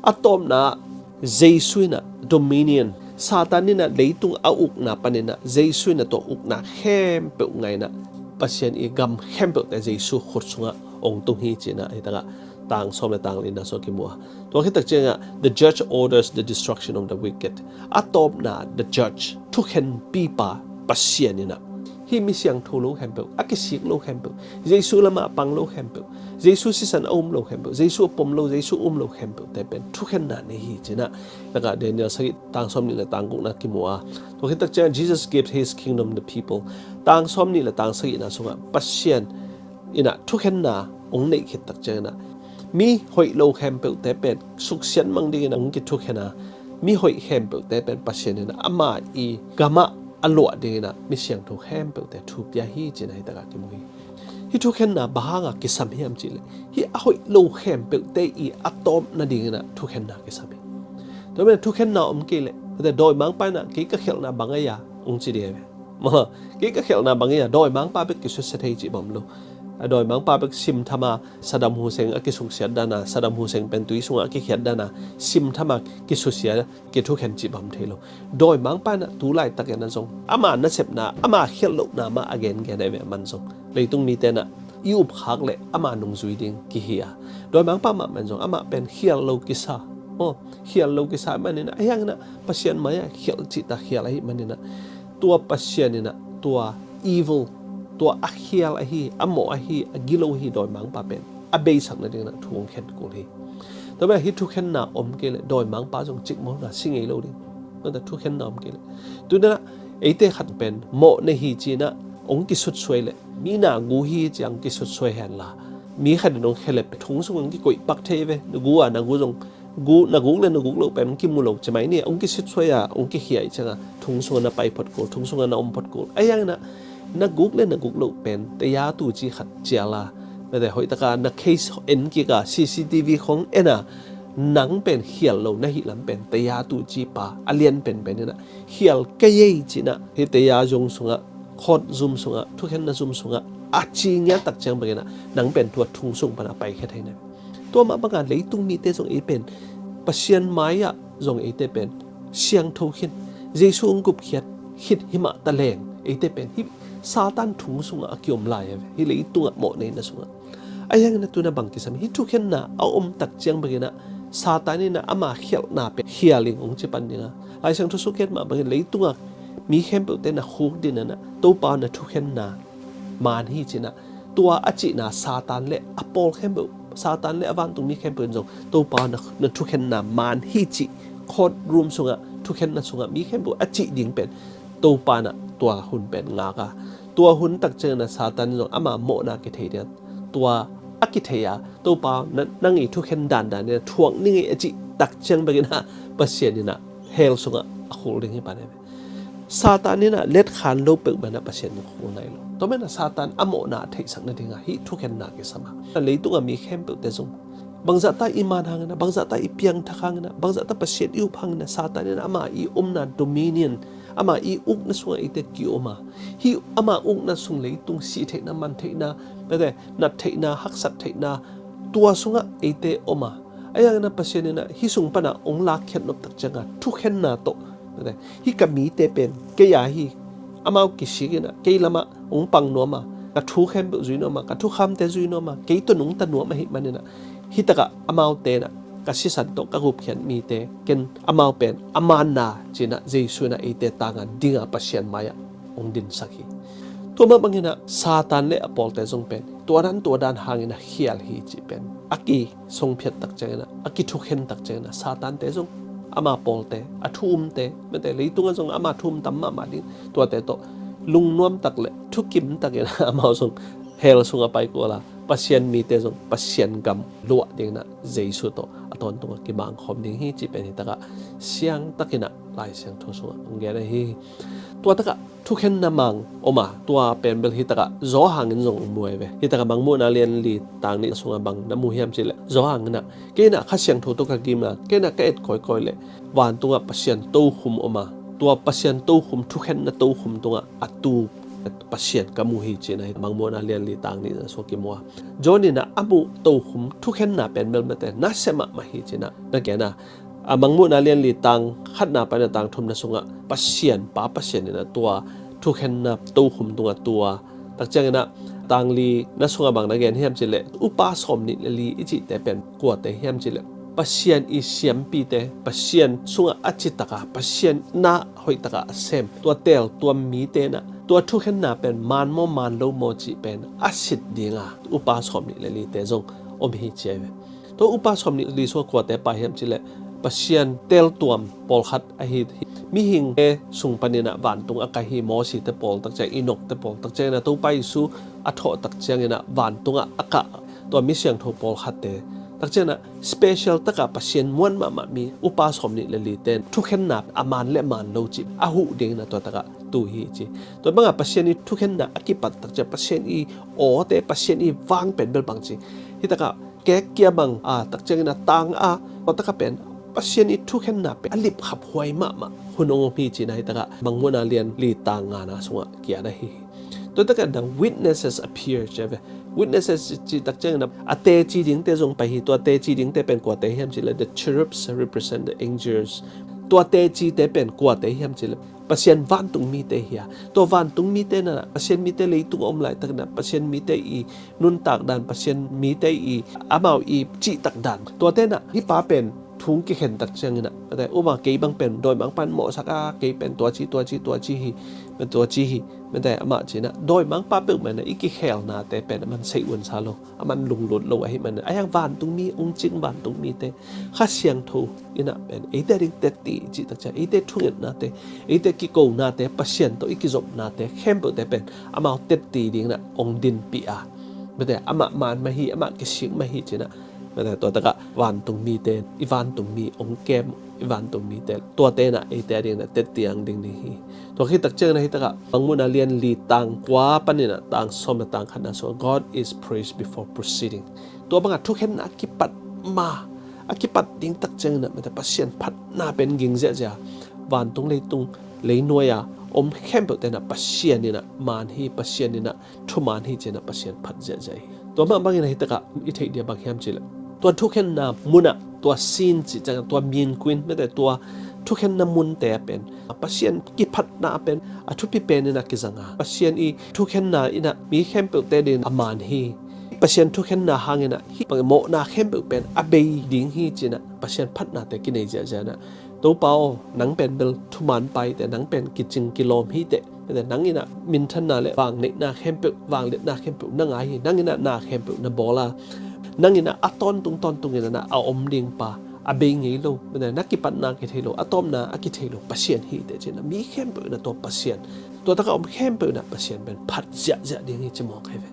A tawpna, Jesu in ah dominion, Satan in ah leitung a ukna panin ah Jesu in ah tua ukna khempeuh ngaih in ah Pasian i gam khempeuhte Jesu khut sungah hong tung hi ci-in ah hi takah tang sawm le tang lina sungah kimu a. Tua khit tak ciangah, "The judge orders the destruction of the wicked." A tawpna, the judge, thukhenpipa Pasian in ah hih mi siangtho lo khempeuh, a kisik lo khempeuh, Jesu lamah a pang lo khempeuh, Jesu sisan a um lo khempeuh, Jesu a pom lo, Jesu um lo khempeuhte pen thukhenna nei hi ci-in ah hi takah Daniel sagih tang sawmnih le tang gukna kimu a. Tua khit tak ciangah, "Jesus gives his kingdom the people." Tang sawmnih le tang sagihna sungah Pasian in ah thukhenna hong neih khit tak ciangin ah mi hoih lo khempeuhte pen, suksiat mang dingin ah hong kithukhen a, mi hoih khempeuhte pen Pasian in ah ama i gamah a luah dingin ah mi siangtho khempeuhte thu pia hi ci-in ah hi takah kimu hi. Hih thukhenna bang hanga kisam hiam cih leh, hih a hoih lo khempeuhte i a tawp nadingin ah thukhenna kisam hi. Tua manin thukhenna om kei leh, tua dawimangpa in ah kei ka khialhna bang ahi a, hong ci ding hi ve. Maw, kei ka khialhna bang ahi a, dawimangpa bek kisusia thei cih bang om lo. A dawimangpa bek simtham a, Saddam Hussein a kisuksiat dan a, Saddam Hussein pen tui sungah a kikhiat dan a, simtham a kisusia, kithukhen cih bang om thei lo. Dawimangpa in ah tu laitakin ah zong ama nasepna, ama khialh lohna mah a gengen ahi ve, aman zong. Leitung mite in ah i upkhak leh ama nungzui ding kihi a, dawimangpa mahmah in zong amah pen khial lo kisa. Maw, khial lo kisa ahih manin ah, ahi hangin ah Pasian mai-ah khial cihtak khial ahih manin ah, tua Pasian in ah tua evil, tua a khial ahi, a mawh ahi, a gilo ahi dawimangpa pen a beisak nadingin ah thu hong khen kul hi. Tua manin ah hih thukhenna om kei leh dawimangpa zong cikmawhna si ngei lo ding. Tua thukhenna om kei leh, tu-in ah eite khat pen mawh nei hi ci-in ah hong kisutsuai leh, mi nagu hi ci-a hong kisutsuai hen la, mi khat in hong khia leh thong sungah hong kikoih pak thei ve. Nagu a, nagu zong, gu, na guk le na guk loh pen hong kimu lo ci mai ni, hong kisutsuai a, hong kikhiat ciangah thong sungah na pai phot kul, thong sungah na om phot kul. Ahi hangin ah na guk le na guk loh pen taya tuci khat cial a, mate, hoih taka na case en kik a, C C T V khong en a, nang pen khial lo na hih lam pen taya tucipa a lian penpen in ah khial kei ei ci-in ah, hih taya zum sungah, court zum sungah, thukhenna zum sungah a ci ngiat tak ciang bangin ah nang pen tua thong sung pan a paikhia thei na. Tua mah bangin leitung mite zong ei pen Pasian mai-ah zong eite pen siangtho khin, Jesu hong gupkhiat khit hi mah taleng, eite pen hih Satan thong sungah a kiom lai a ve, hih leitungah mawh neihna sungah. Ahi hangin ah tu-in ah bang kisam, hih thukhenna a om tak ciang bangin ah Satan in ah ama khialhna pen khial in hong ci pan ding a. Lai Siangtho sung kiat mah bangin leitungah mi khempeuhte na khukdin in ah Topa na thukhenna man hi ci-in ah, tua a cihna Satan le a pawl khempeuh, Satan le a vantungmi khempeuh in zong Topa na, na thukhenna man hi cih, court room sungah, thukhenna sungah mi khempeuh a cih ding pen Topa in ah tua hun pen ngak a, tua hun tak ciangin ah Satan in zong ama mawhna kithei ding a, tua a kithei a, Topa, na, nang i thukhen dandan in ah thuak ning ei a cih tak ciang bekin ah Pasian in ah hell sungah a khul ding hi pan hi ve. Satan in ah letkhan lo peuhmah in ah Pasian in khul nai lo. Tua manin ah Satan a mawhna a theihsak nadingah hih thukhenna kisam a, leitungah mi khempeuhte zong bangzahta i man hangin ah, bangzahta i piangthak hangin ah, bangzahta Pasian i up hangin ah, Satan in ah ama i omna dominion, ama i ukna sungah eite ki-om a, hih ama ukna sung leitung sih theihna, man theihna, mete, nat theihna, haksat theihna, tua sungah eite om a, a hangin ah Pasian in ah hih sung panah hong lakkhiat nop tak ciangah thukhenna tawh, mete, hih ka mite pen kei a hi, amau kisik in ah kei lamah hong pang nuam a, ka thu khempeuh zui nuam a, ka thukhamte zui nuam a, kei tawh nungta nuam ahih manin ah, hih takah amaute in ah ka sisan tawh ka gupkhiat mite ken amau pen a manna ci-in ah Jesu in ah eite tangah ding a Pasian mai-ah hong dinsak hi. Tua mah bangin ah Satan le a pawlte zong pen tua dan tua dan hangin ah khial hi cih pen a kisongphiat tak ciangin ah, a kithukhen tak ciangin ah Satante zong, ama pawlte, a thu umte, mete, leitungah zong ama thu um tam mahmah ding, tuate tawh lungnuam tak le thukim takin ah amau zong hell sungah paikul a, Pasian mite zong Pasian gam luah dingin ah Jesu tawh a tawntungah kimangkhawm ding hi cih pen hih takah siangtakin ah Lai Siangtho sungah hong gen ahi hi. Tua takah thukhenna mang om a, tua pen bel hih takah Johan in zong mu ahi ve. Hih takah Mangmuhna lian li tang nih sungah bang na mu hiam cih leh, Johan in ah, kei in ah Kha Siangtho tawh ka gim a, kei in ah ka et kawikawi leh vantungah Pasian tokhum om a, tua Pasian tokhum, thukhenna tokhum tungah a tu Pasian ka mu hi ci-in ah hih Mangmuhna lian li tang nih sungah kimu a. John in ah a muh tokhum thukhenna pen bel mete nasia mahmah hi ci-in ah na gen a, a Mangmuhna lian li tang khatna panin ah tang thumna sungah Pasian, Pa Pasian in ah tua thukhenna tokhum tungah tu a, tak ciangin ah tang lina sungah bang na gen hiam cih leh, upa sawmnih le li i cihte pen kuate hiam cih leh, Pasian i siampite, Pasian sungah a citak a, Pasian na hoih takah a sem, tua teltuam mite in ah tua thukhenna pen man maw man lo maw cih pen a sit ding a upa sawmnih le lite zong om hi ci ahi ve. Tua upa sawmnih le li sungah kuate pha hiam cih leh, Pasian teltuam pawlkhat ahi hi. Mihingte sung panin ah vantung a kai hi, Mosite pawl tak ciang, Enokte pawl tak ciangin ah Topa Jesu a thawh tak ciangin ah vantungah a kah tua mi siangtho pawlkhatte, tak ciangin ah special takah Pasian muan mahmah mi upa sawmnih le lite in thukhenna a man le man lo cih a huh dingin ah tua takah tu hi ci. Tua bangah Pasian i thukhenna a kipat tak ciang Pasian i awte, Pasian i vang pen bel bang ci, hih takah kek kia bang a, tak ciangin ah tang a, tua takah pen Pasian i thukhenna pen a lipkhaphuai mahmah hun hong om hi ci-in ah hih takah Mangmuhna lian li tang ngana sungah kiat ahi hi. Tua takah nang witnesses appear ci ahi ve. Witnesses cih tak ciangin ah a teci dingte zong pai hi. Tua teci dingte pen kuate hiam cih leh, the cherubs represent the angels. Tua tecite pen kuate hiam cih leh, Pasian vantung mite hi a, tua vantung mite in ah Pasian mite leitung a om laitakin ah Pasian mite i nuntak dan, Pasian mite i amau i cihtak dan, tuate in ah hih pa pen thu hong kikhen tak ciangin ah, mete, uma kei bang pen dawimangpa in mawhsak a, kei pen tua ci, tua ci, tua ci hi, mete, tua ci hi, mete, amah ci-in ah dawimangpa peuhmah in ah i kikhelnate pen aman sei unsa lo, aman lunglut lo ahih manin ah, a hiang vantung mi, hong cing vantung mite, Kha Siangtho in ah pen eite a ding tetti i cih tak ciang eite thungetnate, eite kikonate, Pasian tawh i kizopnate khempeuhte pen amau tetti dingin ah hong dinpih a, mete, amah man mah hi, amah kisik mah hi ci-in ah, mete, tua takah vantung mite, i vantung mi hong kem, i vantung mite, tuate in ah eite a dingin ah tetti a hong ding ding hi. Tua khit tak ciangin ah hih takah Mangmuhna lian li tang kua panin ah tang sawm le tang khatna sungah, God is praised before proceeding. Tua bangah thukhenna a kipat ma, a kipat ding tak ciangin ah, mete, Pasian phatna pen ging ziahziah. Vantung leitung, leinuai a om khempeuhte in ah Pasian in ah man hi, Pasian in ah thuman hi ci-in ah Pasian phat ziahziah hi. Tua mah bangin ah hih takah i theih dia bang hiam cih leh, tua thukhenna munah, tua scene cih ciangah, tua meeting, mete, tua thukhenna munte ah pen Pasian kiphatna pen a thupi penin a kizang a, Pasian i thukhenna in ah mi khempeuhte dingin a man hi. Pasian thukhenna hangin ah hih mawhna khempeuh pen a bei ding hi ci-in ah Pasian phatnate kinei ziahziah in ah, Topa aw, nang pen bel thuman pa hi teh, nang pen kicing kilawm hi teh, nang in ah minthanna le vangneihna khempeuh, vangliatna khempeuh na ngah hi, nang in ah na khempeuh na bawl a, nang in ah a tawntung tawntungin ah a om ding pa, a bei ngei lo, na kipatna kithei lo, a tawpna a kithei lo Pasian hi teh ci-in ah mi khempeuh in ah tua Pasian, tua takah om khempeuh in ah Pasian pen phat ziahziah ding hi ci mawk hi ve.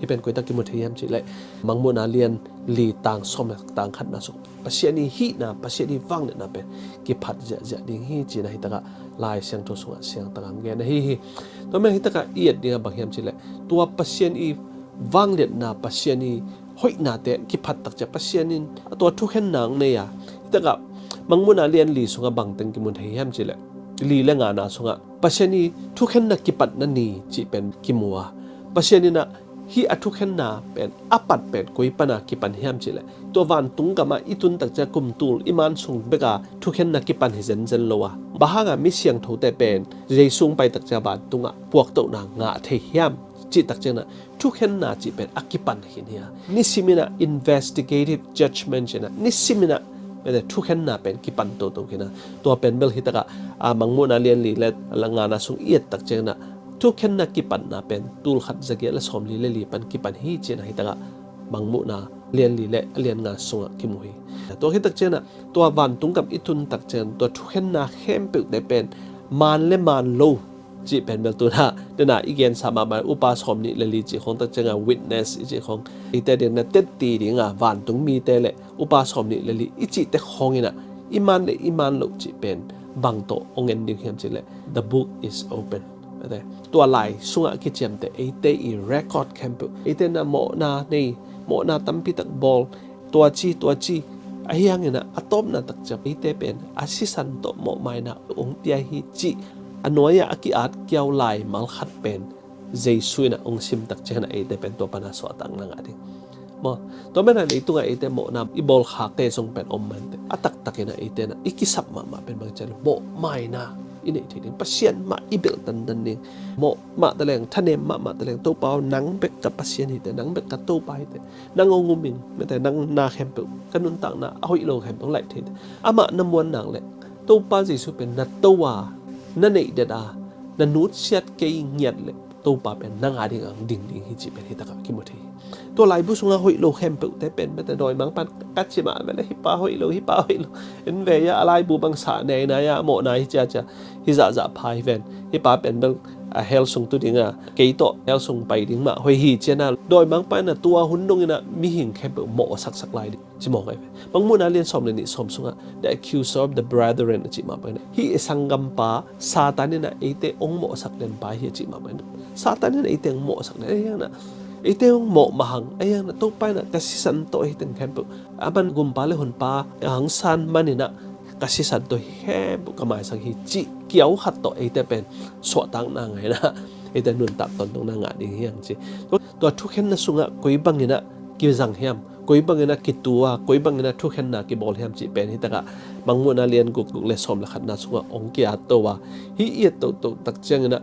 Hih pen koi tak kimu thei hiam cih leh Mangmuhna lian li tang sawm le tang khatna sung Pasian ii hihna, Pasian ii vangliatna pen kiphat ziahziah ding hi ci-in ah hih takah Lai Siangtho sungah siangtak a hong gen ahi hi. Tua manin hih takah i et ding ah bang hiam cih leh tua Pasian ii vangliatna, Pasian ii hoihnate kiphat tak ciang Pasian in a tua thukhenna hong nei a, hih takah Mangmuhna lian li sungah bang teng kimu thei hiam cih leh li le ngana sungah Pasian ii thukhenna kipatna ni cih pen kimu a, Pasian in ah hih a thukhenna pen a pat pen koi pana kipan hiam cih leh tua vantung gamah i tun tak ciang kum tul i man sung bek a thukhenna kipan hi zenzen lo a, bang hanga mi siangthote pen Jesu hong pai tak ciang vantungah puaktohna ngah thei hiam cih tak ciang ah thukhenna cih pen a kipan khin hi a, nisim in ah investigative judgment ci-in ah nisim in ah pen thukhenna pen kipan toto khin a, tua pen bel hih takah a Mangmuhna lian li le ngana sung i et tak ciang ah thukhenna kipatna pen tul khat za giat le sawmli le li pan kipan hi ci-in ah hih takah Mangmuhna lian li le lian nga sungah kimu hi. Tua khit tak ciang ah tua vantung gam i tun tak ciang tua thukhenna khempeuhte pen maan le maan lo cih pen bel tu-in ah dena i gensa mahmah upa sawmnih le li cih khawng tak ciang ah witness i cih khawng, eite ding na tetti ding a vantung mite le upa sawmnih le li i cihte khawng in ah i maan le i maan lo cih pen bang tawh hong en ding hiam cih leh the book is open. Tua lai sungah kiciamteh eite ii record khempeuh, eite in ah mawhna nei, mawhna tampi tak bawl, tua ci tua ci, ahi hangin ah a tawpna tak ciang eite pen a sisan tawh mawhmaina hong pia hi cih a nuai-ah a ki-at kiau laimal khat pen Jesu in ah hong sim tak ciangin ah eite pen tua pana suahtakna ngah ding. Maw, tua manin ah leitungah eite mawhna i bawlkhakte zong pen om mah inteh, a taktakin ah eite in ah i kisap mahmah pen bang ci-a leh mawhmaina i neih theih ding, Pasian mah i belh dandan ding. Mawh mah taleng, thanem mahmah taleng, Topa aw, nang bek ka Pasian hi teh, nang bek ka Topa hi teh, nang hong um ing, mate, nang na khempeuh, ka nuntakna a hoih lo khempeuh hong laih thei teh. Amah na muan nak leh Topa Jesu pen na To a, na neih det a, na nutsiat kei ngiat leh Topa pen nang a dingin hong ding ding hi cih pen hih takah kimu thei hi. Tua laibu sungah hoih lo khempeuhte pen, mate, dawimangpa'n ka ci mah ve leh hih pa hoih lo, hih pa hoih lo, en ve ia, a laibu bang sa nei na ia, mawhna hi cia cia, hih zahzah pha hi ven, hih pa pen bel a hell sung tu ding a, kei tawh hell sung pai ding mah hoih hi ci-in ah dawimangpa in ah tua hun dongin ah mihing khempeuh mawh saksak lai ding ci mawk ahi ve. Mangmuhna lian sawm le nih, sawm sungah the accuser of the brethren a cih mah bangin ah hih i sanggampa Satan in ah eite hong mawhsak lianpa hi a cih mah bangin ah Satan in ah eite hong mawhsak lian, ahi hangin ah eite hong mawh mah hang, ahi hangin ah Topa in ah ka sisan tawh hih teng khempeuh, aman gumpa le hunpa a hangsan manin ah ka sisan tawh hih khempeuh ka maisak hi cih kiau khat tawh eite pen suahtakna ngah in ah eite nuntak tawntungna ngah ding hi hang ci. Tua, tua thukhenna sungah koi bangin ah kizang hiam, koi bangin ah kitu a, koi bangin ah thukhenna kibawl hiam cih pen hih takah Mangmuhna lian guk, guk le sawm le khatna sungah hong ki-at to a, hih i et tohtoh tak ciangin ah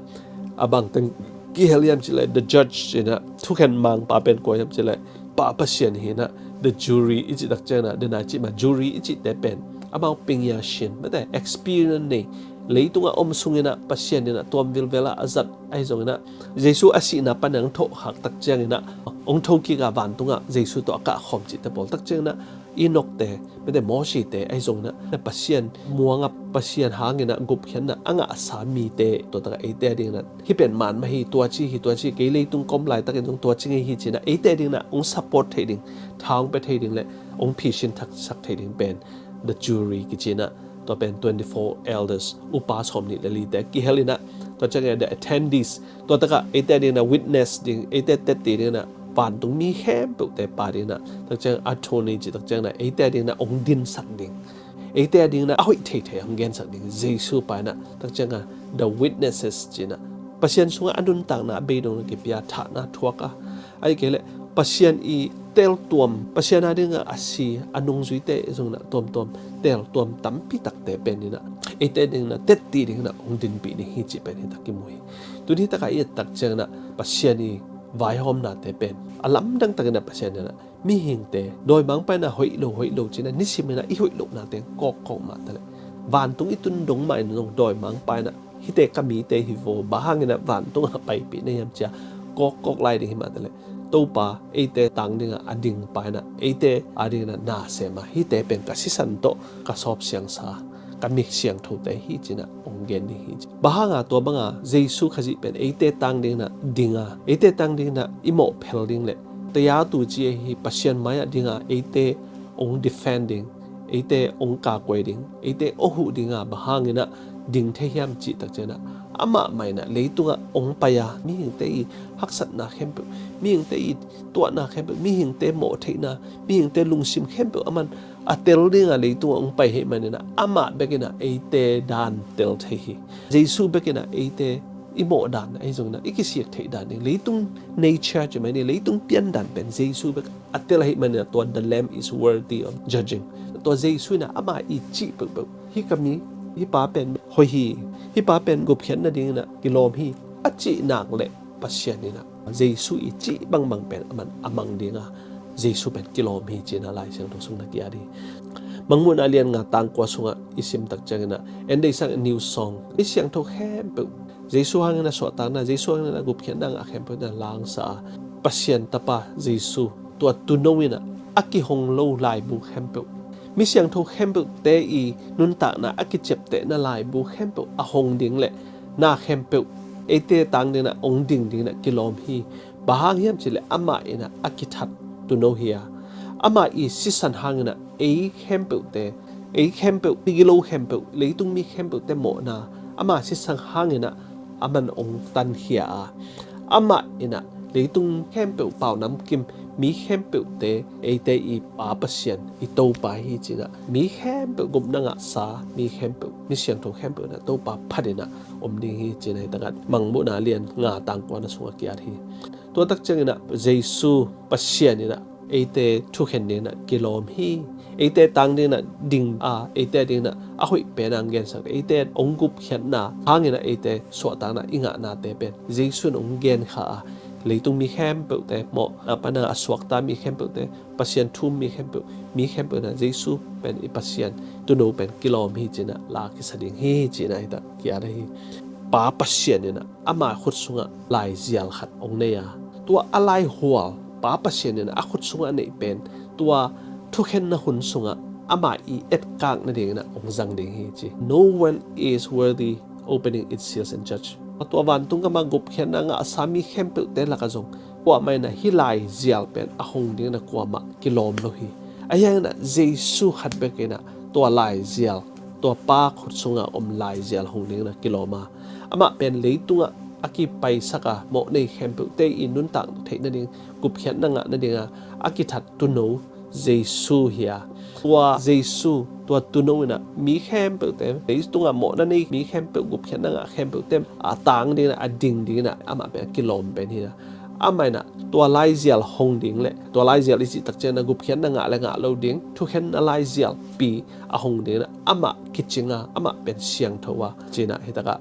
a bang teng kihel hiam cih leh the judge in ah, thukhen mangpa pen kua hiam cih leh Pa Pasian hi in ah, the jury i cih tak ciangin ah, the na i cih mah jury i cihte pen amau pingya sin, mate, experience nei, leitungah om sungin ah Pasian in ah tuam vilvel ah a zat ahi zongin ah Jesu a sihna pan a hong thawhkhak tak ciangin ah hong thokik a vantungah Jesu tawh a kahkhawm cihte bawl tak ciangin ah Enokte, mate, Mosite ahi zongin ah Pasian muang a, Pasian hangin ah gupkhiatna a ngahsa mite, tua takah eite a dingin ah hih pen maan mah hi, tua ci hi, tua ci, kei leitung ka om laitakin zong tua ci ngei hi ci-in ah eite a dingin ah hong support thei ding, tha hong pia thei ding le hong phisin thaksak thei ding pen the jury kici-in ah, tua pen twenty-four elders, upa sawmnih le lite kihel in ah, tua ciangin ah the attendees, tua takah eite a dingin ah witness ding, eite tetti dingin ah vantung mi khempeuhte pa dingin ah, tak ciang attorney cih tak ciangin ah eite a dingin ah hong dinsak ding, eite a dingin ah a hoih theithei hong gensak ding Jesu pa in ah, tak ciang ah the witnesses ci-in ah Pasian sungah a nuntakna a beidongna kipia, thahna thuak a, ahih kei leh Pasian ii teltuam, Pasian a dingin ah a si a nungzuite zongin ah tuamtuam, teltuam tampi takte pen in ah eite dingin ah tetti dingin ah hong dinpih ding hi cih pen hih tak kimu hi. Tuni takah i et tak ciangin ah Pasian ii vaihawmnate pen a lamdang takin ah Pasian in ah mihingte dawimangpa in ah hoih lo, hoih lo ci-in ah nisimin ah i hoih lohna teng kawkkawk mah taleh, vantung i tun dong mah in zong dawimangpa in ah hihte ka mite hi vo, bang hangin ah vantungah paipih na hiam ci-a kawkkawk lai ding hi mah taleh, Topa eite tang dingah a dingpa in ah eite a dingin ah na sem a, hihte pen ka sisan tawh ka sawp siangsa, ka mi siangthote hi cinah hong gen ding hi ci. Bang hanga tua banga Jesu Khazih pen eite tang dinginah dinga, eite tang dinginah i mawhphel ding le tayatu ci ahi Pasian mai-ah dinga eite hong defend ding, eite hong kakuai ding, eite hong huh dinga bang hanginah ding thei hiam cih takcianginah amah mah inah leitungah hong pai-a mihingte i haksatna khempeuh, mihingte i tuahna khempeuh, mihingte mawhtheihna, mihingte lungsim khempeuh aman a tel dinga leitungah hong pai ahih maninah amah bekinah eite dan tel thei hi. Jesu bekinah eite i mawh dan ahi zonginah i kisiak theih dan ding, leitung nature ci mai ni, leitung pian dan pen Jesu bek a tel ahih maninah tua the Lamb is worthy of judging. Tua Jesu inah ama i cih peuhpeuh, hih ka mi, hih pa pen hoih hi, hih pa pen gupkhiat nadinginah kilawm hi a cih nak leh Pasian inah Jesu i cih bangbang pen aman a mang dinga Jesu pen kilawm hi cinah Lai Siangtho sung na ki-at hi. Mangmuhna lian nga tang kua sungah i sim takcianginah en deihsak new song, mi siangtho khempeuh Jesu hangin a suahtakna, Jesu hangin a gupkhiatna ngah khempeuh na langsa a, Pasian Tapa Jesu tua tuuno inah a kihong lo laibu khempeuh, mi siangtho khempeuhte i nuntakna a kiciaptehna laibu khempeuh a hong ding le na khempeuh eite tang dinginah hong ding dinginah kilawm hi. Bang hang hiam cihleh amah inah a kithat tuuno hi a, amah i sisan hanginah ei khempeuhte, ei khempeuh, i gilo khempeuh, leitung mi khempeuhte mawhna ama sisan hanginah aman hong tankhia a, amah inah leitung khempeuh pau namkim mi khempeuhte eite i Pa Pasian, i Topa hi cinah mi khempeuh gupna ngahsa, mi khempeuh, mi siangtho khempeuh inah Topa phat inah om ding hi cinah hih takah Mangmuhna lian nga tang kua na sungah ki-at hi. Tua takcianginah Jesu Pasian inah eite thukhen dinginah kilawm hi. Eite tang dinginah ding a, eite dinginah a hoih pen ang gensak, eite hong gupkhiatna hanginah eite suahtakna i ngahnate pen Jesu in hong genkha a, leitung mi khempeuhte mawhna pana a suakta mi khempeuhte, Pasian thu-um mi khempeuh, mi khempeuh inah Jesu pen i Pasian tuuno pen kilawm hi cinah la kisa ding hi cinah hih takah ki-at ahi. Pa Pasian inah ama khut sungah laizial khat hong nei a, tua a laihual Pa Pasian inah a khut sungah a neih pen tua thukhenna hun sungah ama i etkak nadinginah hong zang ding hi ci. No one is worthy opening its seals and judge. Tua vantung gama gupkhiatna ngahsa mi khempeuhte lakah zong kuamah inah hih laizial pen a hong dinginah kuamah kilawm lo hi. Ahi hanginah Jesu khat bek inah tua laizial, tua Pa khut sungah om laizial hong dinginah kilawm a, amah pen leitungah a kipaisak a mawhnei khempeuhte i nuntak theih nading, gupkhiatna ngah nadinga a kithat tuuno Jesu hi a, tua Jesu, tua tuuno inah mi khempeuhte, leitungah mawhna nei mi khempeuh, gupkhiatna ngah khempeuhte a tang dinginah, a ding dinginah amah pen a kilawm pen hi a. Amah inah tua laizial hong ding le tua laizial i cih takcianginah gupkhiatna ngah le ngah lo ding, thukhenna laizialpi a hong dinginah amah kicing a, amah pen siangtho a cinah hih takah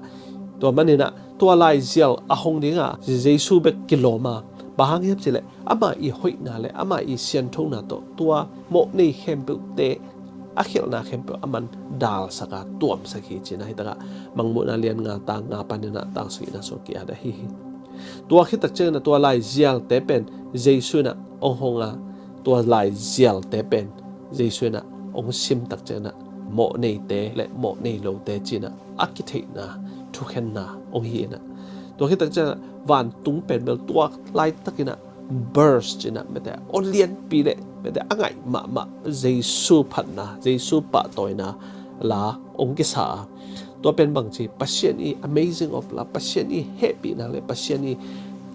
tua maninah tua laizial a hong dinga Jesu bek kilawm a, bang hang hiam cihleh ama i hoihna le ama i sianthona tawh tua mawhnei khempeuhte a khialhna khempeuh aman dalsak a, tuamsak hi cinah hih takah Mangmuhna lian nga tang nga paninah tang sagihna sungah ki-at ahi hi. Tua khit takcianginah tua laizialte pen Jesu inah hong hong a, tua laizialte pen Jesu inah hong sim takcianginah mawhneite le mawhnei lote cinah a kitheihna, thukhenna hong hi inah, tua khit takcianginah vantung pen bel tua laitakinah burst cinah mete aw lianpi le mete a ngaih mahmah Jesu phatna, Jesu pahtawina la hong kisa a, tua pen bangci Pasian i amazing of love, Pasian i hehpihna le Pasian i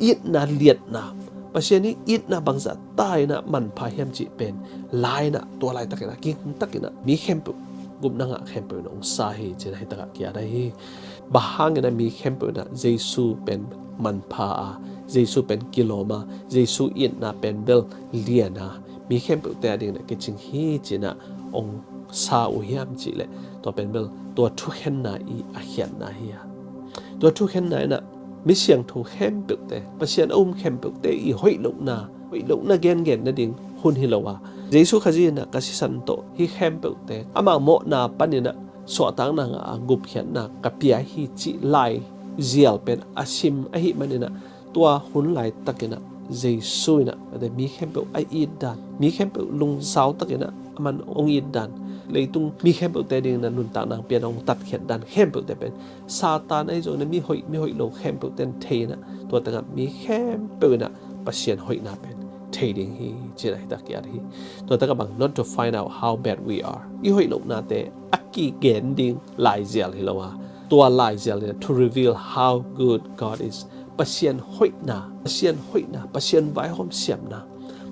itna liatna, Pasian i itna bangzah ta inah manpha hiam cih pen la inah tua laitakinah gingtakinah mi khempeuh, gupna ngah khempeuh inah hong sa hi cinah hih takah ki-at ahi hi. Bang hanginah mi khempeuh inah Jesu pen manpha a, Jesu pen kilawm a, Jesu itna pen bel lian a, mi khempeuhte a dinginah kicing hi cinah hong sa uh hiam cihleh tua pen bel tua thukhenna i a khiatna hi a, tua thukhenna inah mi siangtho khempeuhte, Pasian a um khempeuhte i hoih lohna, hoih lohna gengen nading hun hi lo a, Jesu Khazih inah ka sisan tawh hih khempeuhte amah mawhna paninah suahtakna ngah a gupkhiatna ka pia hi cih laizial pen a sim ahih maninah tua hun laitakinah Jesu inah mete mi khempeuh a itdan, mi khempeuh lungzau takinah aman hong itdan, Leitung mi khempeuhte dingin a nuntakna hong pia in a hong tatkhiat dan khempeuhte pen Satan ahi zongin a mi hoih mi hoih lo khempeuhte in thei in a, tua takah mi khempeuh in a Pasian hoihna pen thei ding hi, ci-in a hi tak kiat hi. Tua takah bang, not to find out how bad we are. I hoih lohnate a kigen ding laizial hi lo a, tua laizial in a to reveal how good God is. Pasian hoihna, Pasian hoihna, Pasian vaihawm siamna,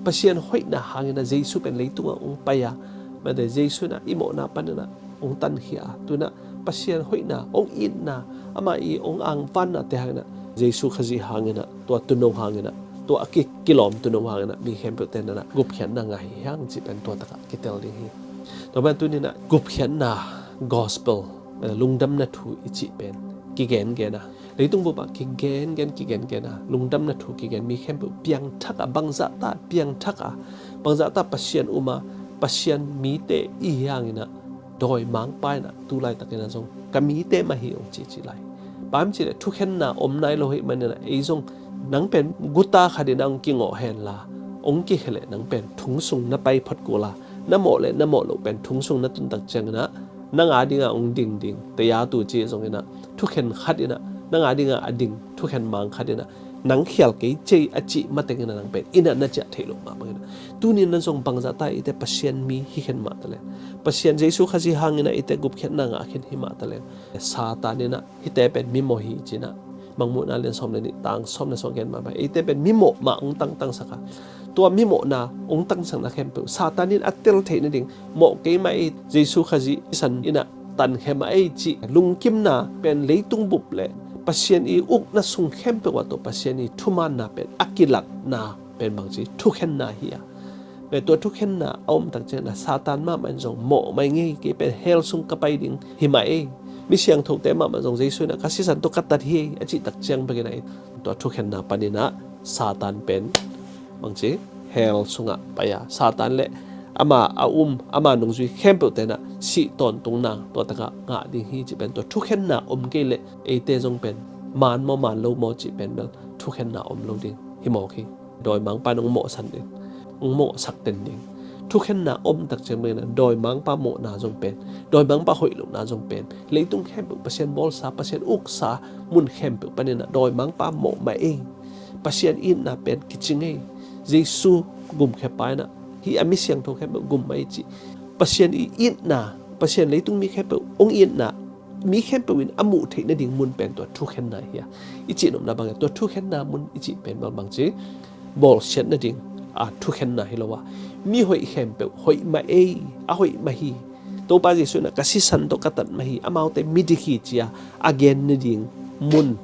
Pasian hoihna hangin a Jesu pen leitungah hong pai a, mate Jesu in a i mawhna panin a hong tankhia a, tu-in a Pasian hoihna, hong itna, amah i hong angvannate hangin a, Jesu Khazih hangin a, tua tuuno hangin a, tua a ki, kilawm tuuno hangin a mi khempeuhte in a gupkhiatna ngah hi hang cih pen tua takah kitel ding hi. Tua pen tuni-in a gupkhiatna gospel, eh, lungdamna thu i cih pen kigengen a, leitung bup ah kigengen, kigengen a, lungdamna thu kigen, mi khempeuh piangthak a, bangzahta piangthak a, bangzahta Pasian um a, Pasian mite i hi hangin a, dawimangpa in a tu laitakin a zong ka mite mah hi hong cici lai. Bang hang hiam cih leh thukhenna om nai lo ahih manin a, ei zong nang pen guta khatin a hong kingawh hen la, hong kikhia leh nang pen thong sung na pai phot kul a, na mawh leh na mawh loh pen thong sung na tun tak ciangin a, nang a dingah hong ding ding, taya tu ci zongin a, thukhen khat in a, nang a dingah a ding thukhen mang khat in a, nang khial kei cei a cih matengin a nang pen inn ah na ciah theih loh mah bangin a, tuni-in a zong bangzahta eite Pasian mi hi khen mah taleng, Pasian Jesu Khazih hangin a eite gupkhiatna ngah khin hi mah taleng, Satan in a hihte pen mimawh hi ci-in a Mangmuhna lian sawm le nih tang sawm le sawm gen mah bang, eite pen mimawh mah hong tangtangsak a, tua mimawhna hong tangsakna khempeuh Satan in a tel theih nading, mawh kei mah ei, Jesu Khazih sisan in a tankhia mah ei cih lungkimna pen leitung bup le Pasian i ukna sung khempeuh ah tua Pasian i thumaanna pen a kilakna pen bangci thukhenna hi a. Mate tua thukhenna a om tak ciangin a Satan mahmah in zong mawh mah ing ei, kei pen hell sung ka pai ding hi mah ei. Mi siangthote mahmah zong Jesu in a ka sisan tawh ka tat hi ei a cih tak ciang bek in a, tua thukhenna panin a Satan pen bangci hell sungah pai a, Satan le ama a um, ama nungzui khempeuhte in a sih tawntungna tua takah ngah ding hi cih pen tua thukhenna om kei leh eite zong pen maan maw maan lo maw cih pen bel thukhenna om lo ding hi mawk hi. Dawimangpa in hong mawhsak den ding, hong mawhsak den ding. Thukhenna om tak ciang bek in a dawimangpa mawhna zong pen, dawimangpa hoih lohna zong pen, leitung khempeuh Pasian bawlsa, Pasian uksa mun khempeuh panin a dawimangpa mawh mah ei. Pasian itna pen kicing ei. Jesu gumkhiapa in a hih a mi siangtho khempeuh gum mah ei cih. Pasian i itna, Pasian leitung mi khempeuh hong itna, mi khempeuh in a muh theih nading mun pen tua thukhenna hi a. I cihnopna bangin tua thukhenna mun i cih pen bang bangci bawlsiat nading a thukhenna hi lo a, mi hoih khempeuh hoih mah ei, a hoih mah hi. Topa Jesu in a ka sisan tawh ka tat mah hi, amaute midik hi ci-a a gen nading mun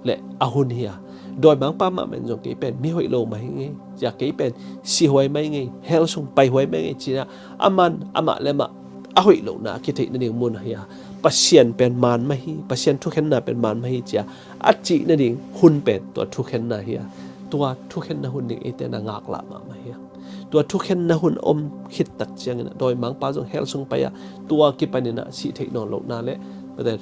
le a hun hi a. Dawimangpa mahmah in zong kei pen mi hoih lo mah hi ing ei ci-a, kei pen sihuai mah hi ing ei, hell sung paihuai mah hi ing ei ci-a, aman amah le amah a hoih lohna a kitheih nading mun hi a, Pasian pen maan mah hi, Pasian thukhenna pen maan mah hi ci-a a cih nading hun pen tua thukhenna hi a. Tua thukhenna hun ding eite in a ngaklah mahmah hi a. Tua thukhenna hun om khit tak ciangin a dawimangpa zong hell sung pai a, tua kipanin a sih theih nawn lohna le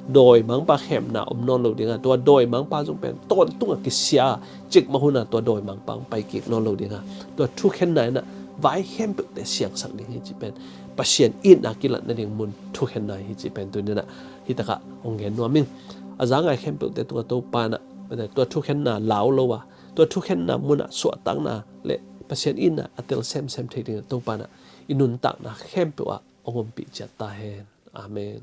dawimangpa khemna om nawn lo ding a, tua dawimangpa zong pen tawntungah kisia a, cikmah hun a tua dawimangpa hong pai kik nawn lo ding a, tua thukhenna in a vai khempeuhte siangsak ding hi cih pen Pasian itna kilat nading mun thukhenna hi cih pen tuni-in a hih takah hong gen nuam ing. A za ngai khempeuhte tungah Topa in a tua thukhenna lau lo a, tua thukhenna mun ah suahtakna le Pasian itna a tel semsem thei dingin Topa in a i nuntakna khempeuh ah hong ompih ciat ta hen. Amen.